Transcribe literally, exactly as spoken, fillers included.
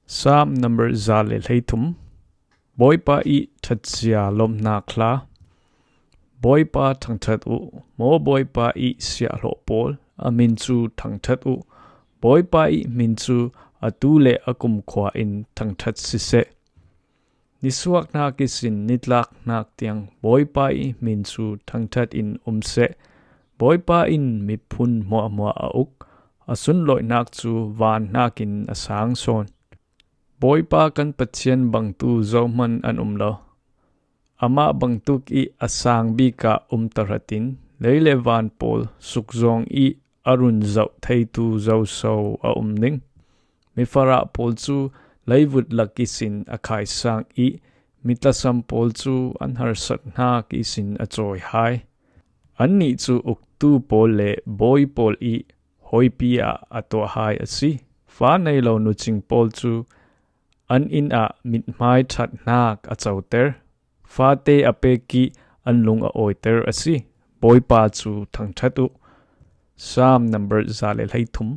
Psalm number za le hleithum. Bawipa ih thatzia lawmhnak hla. Bawipa thangthat uh, maw Bawipa ih siahhlawh pawl, a min cu thangthat uh. Bawipa ih min cu atu le a kumkhua in thangthat siseh. Nisuaknak ihsin nitlaknak tiang Bawipa ih min cu thangthat in um seh. Bawipa in miphun hmuahhmuah a uk, a sunlawinak cu van hnakin a sang sawn. Bawipa kan Pathian bangtu zohman an um lo. Amah bangtuk ih a sang bik ah um tahratin lei le van pawl sukzawng ih a run zoh theitu zoso a um ning. Mifarah pawl cu leivut lak ihsin a khaisang ih mitlasam pawl cu an harsat hnak ihsin a cawi hai. Annih cu uktu pawl le bawi pawl ih hawipi ah a tuah hai a si. Fa nei lo nucing pawl cu an inn ah mithmai ṭhat hnak a coter. Fate a pek ih an lung a awiter a si. Bawipa cu thangṭhat uh. Psalm number za le hleithum.